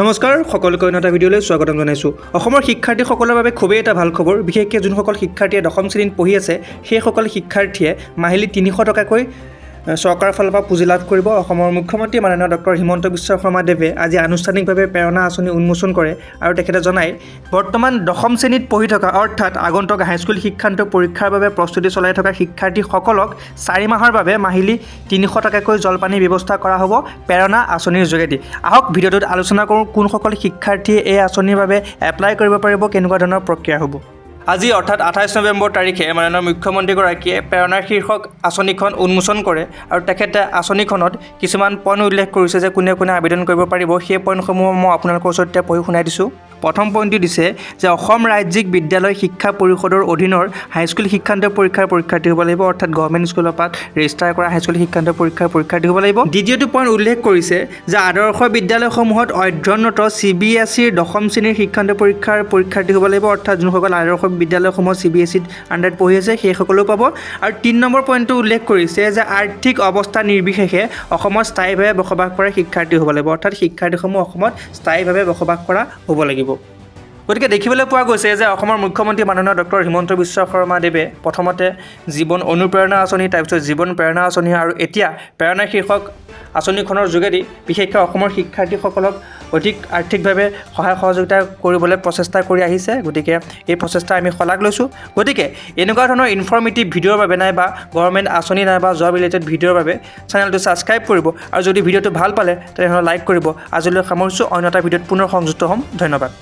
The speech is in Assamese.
নমস্কাৰ, সকলোকে অন্য এটা ভিডিঅ'লৈ স্বাগতম জনাইছোঁ। অসমৰ শিক্ষাৰ্থীসকলৰ বাবে খুবেই এটা ভাল খবৰ। বিশেষকৈ যোনসকল শিক্ষাৰ্থীয়ে দশম শ্ৰেণীত পঢ়ি আছে, সেইসকল শিক্ষাৰ্থীয়ে মাহিলী 300 টকাকৈ চৰকাৰৰ ফালৰ পৰা পুঁজি লাভ কৰিব। অসমৰ মুখ্যমন্ত্ৰী মাননীয় ডক্টৰ হিমন্ত বিশ্ব শৰ্মাদেৱে আজি আনুষ্ঠানিকভাৱে প্ৰেৰণা আঁচনি উন্মোচন কৰে আৰু তেখেতে জনায়, বৰ্তমান দশম শ্ৰেণীত পঢ়ি থকা, অৰ্থাৎ আগন্তুক হাইস্কুল শিক্ষান্ত পৰীক্ষাৰ বাবে প্ৰস্তুতি চলাই থকা শিক্ষাৰ্থীসকলক 4 মাহৰ বাবে মাহিলী 300 টকাকৈ জলপানিৰ ব্যৱস্থা কৰা হ'ব প্ৰেৰণা আঁচনিৰ যোগেদি। আহক, ভিডিঅ'টোত আলোচনা কৰোঁ কোনসকল শিক্ষাৰ্থীয়ে এই আঁচনিৰ বাবে এপ্লাই কৰিব পাৰিব, কেনেকুৱা ধৰণৰ প্ৰক্ৰিয়া হ'ব। আজি অৰ্থাৎ 28 নৱেম্বৰ তাৰিখে মাননীয় মুখ্যমন্ত্ৰীগৰাকীয়ে প্ৰেৰণা শীৰ্ষক আঁচনিখন উন্মোচন কৰে আৰু তেখেতে আঁচনিখনত কিছুমান পইণ্ট উল্লেখ কৰিছে যে কোনে কোনে আবেদন কৰিব পাৰিব। সেই পইণ্টসমূহ মই আপোনালোকৰ ওচৰত এতিয়া পঢ়ি শুনাই দিছোঁ। প্ৰথম পইণ্টটো দিছে যে অসম ৰাজ্যিক বিদ্যালয় শিক্ষা পৰিষদৰ অধীনৰ হাইস্কুল শিক্ষান্ত পৰীক্ষাৰ পৰীক্ষাৰ্থী হ'ব লাগিব, অৰ্থাৎ গভৰ্ণমেণ্ট স্কুলৰ পৰা ৰেজিষ্টাৰ কৰা হাইস্কুল শিক্ষান্ত পৰীক্ষাৰ পৰীক্ষাৰ্থী হ'ব লাগিব। দ্বিতীয়টো পইণ্ট উল্লেখ কৰিছে যে আদৰ্শ বিদ্যালয়সমূহত অধ্যয়নৰত চিবিএছইৰ দশম শ্ৰেণীৰ শিক্ষান্ত পৰীক্ষাৰ পৰীক্ষাৰ্থী হ'ব লাগিব, অৰ্থাৎ যোনসকল আদৰ্শ বিদ্যালয়সমূহত চিবিএছইত আণ্ডাৰত পঢ়ি আছে, সেইসকলেও পাব। আৰু 3 নম্বৰ পইণ্টটো উল্লেখ কৰিছে যে আৰ্থিক অৱস্থা নিৰ্বিশেষে অসমত স্থায়ীভাৱে বসবাস কৰা শিক্ষাৰ্থী হ'ব লাগিব, অৰ্থাৎ শিক্ষাৰ্থীসমূহ অসমত স্থায়ীভাৱে বসবাস কৰা হ'ব লাগিব। গতিকে দেখিবলৈ পোৱা গৈছে যে অসমৰ মুখ্যমন্ত্ৰী মাননীয় ডক্টৰ হিমন্ত বিশ্ব শৰ্মাদেৱে প্ৰথমতে জীৱন অনুপ্ৰেৰণা আঁচনি, তাৰপিছত জীৱন প্ৰেৰণা আঁচনি আৰু এতিয়া প্ৰেৰণা শীৰ্ষক আঁচনিখনৰ যোগেদি বিশেষকৈ অসমৰ শিক্ষাৰ্থীসকলক অধিক আৰ্থিকভাৱে সহায় সহযোগিতা কৰিবলৈ প্ৰচেষ্টা কৰি আহিছে। গতিকে এই প্ৰচেষ্টা আমি শলাগ লৈছোঁ। গতিকে এনেকুৱা ধৰণৰ ইনফৰ্মেটিভ ভিডিঅ'ৰ বাবে নাইবা গভৰ্ণমেণ্ট আঁচনি নাইবা জব ৰিলেটেড ভিডিঅ'ৰ বাবে চেনেলটো ছাবস্ক্ৰাইব কৰিব আৰু যদি ভিডিঅ'টো ভাল পালে, তেনেহ'লে লাইক কৰিব। আজিলৈ সামৰিছোঁ। অন্য এটা ভিডিঅ'ত পুনৰ সংযুক্ত হ'ম। ধন্যবাদ।